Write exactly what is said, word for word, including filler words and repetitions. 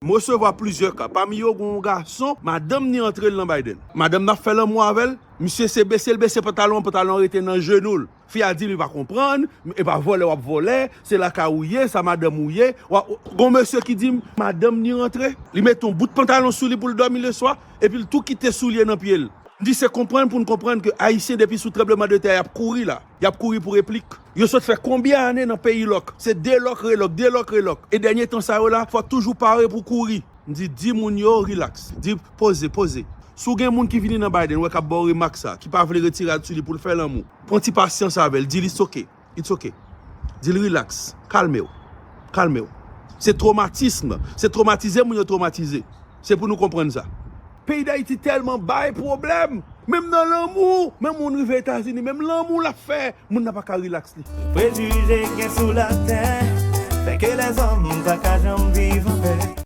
M resevwa plizyè ka. Pami yo, gen yon gason, madanm ni antre l nan Biden. Madanm nan ap fè lanmou avè l, misye se bese l bese pantalon an, pantalon an rete nan jenou l. Fi a di li pa konprann, e pa vòlè w ap vòlè, se lakay ou ye, sa madanm ou ye. W a, gon mesye ki di m, madanm ni rantre, li mete yon bout pantalon sou li pou l dòmi leswa, epi l tou kite soulye nan pye l. M di se konprann pou n konprann ke Ayisyen depi sou tranblemanntè y ap kouri la. Y ap kouri pou replik. Yo sot fè konbyen ane nan peyi lòk? Se de lòk re lòk, de lòk re lòk. E dènye tan sa yo la, fò toujou pare pou kouri. M di, di moun yo, relax. Di, poze, poze. Si w gen moun ki vini nan Biden, wè k ap ba w remak sa, ki pa vle retire rad sou li pou l fè lanmou, pran ti pasyans avè l, di l it's ok. It's ok. Di l relax. Kalme w. Kalme w. Se twomatism. Se twomatize moun yo twomatize. Se pou nou konprann sa. Peyi Dayiti tèlman bay pwoblèm. Menm nan lanmou, menm moun rive Etazini, menm lanmou l ap fè, moun nan pa ka relax li. Prejije gen sou latè, fè ke lèzòm pa ka janm viv anpè.